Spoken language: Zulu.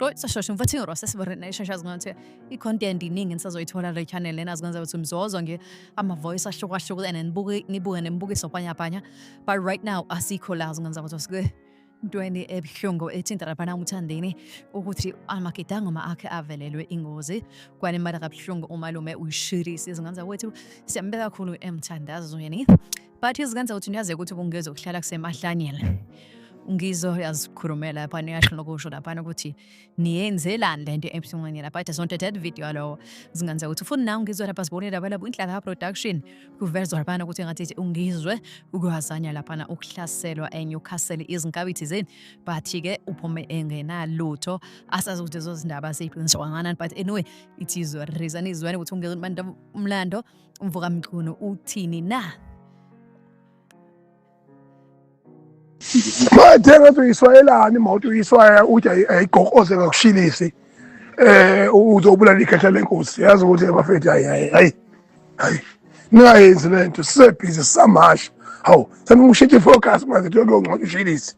Lo sesibona ngathi i-content iningi nisazoyithola le channel lena zingenza ukuthi mzozwa nge ama-voice ahlukahlukene nibuke nibuke nemibukiso bhanyabhanya, but right now asikho la zingenza ukuthi sike ntweni ebuhlungu ethinta laphana uMthandeni ukuthi amagidangoma akhe avelelwe ingozi kwalimala kabuhlungu umalume uyishirisi. Izingenza kwethu siyambeka kakhulu emthandazweni, but izingenza ukuthi niyazi ukuthi kungeze ukuhlala kusemahlanyeni. Ngizo yazikhulumela lapha niyasho nokusho laphana ukuthi niyenzelani lento ebuhlungwini lapha but sonke that video lowo zingenza ukuthi futhi nawe ngizwe lapha sibone lapha lapho inhlaka production kuvezwa laphana ukuthi ngathi ungizwe ukwazanya laphana ukuhlaselwa eNewcastle izinkabi thizeni, but ke uphume engenalutho. Asazi ukuthi lezo zindaba ziyiqiniso kangakanani, but anyway it is what it is. Anizweni ukuthi ungizwe abantu umlando umvuka mchunu uthini na. Bathe ngathi uyiswayelani imoto uyiswaya uthi ayigoqoze ngakushilisi uzobulala ikhehla lenkosi. Yazi ukuthi bafethu, hayi hayi hayi hayi, ningayenzi lento, sisebhizi sisamasha. Hawu, senikushintsha ifocus manje, kuyongcwatshwa ushilisi.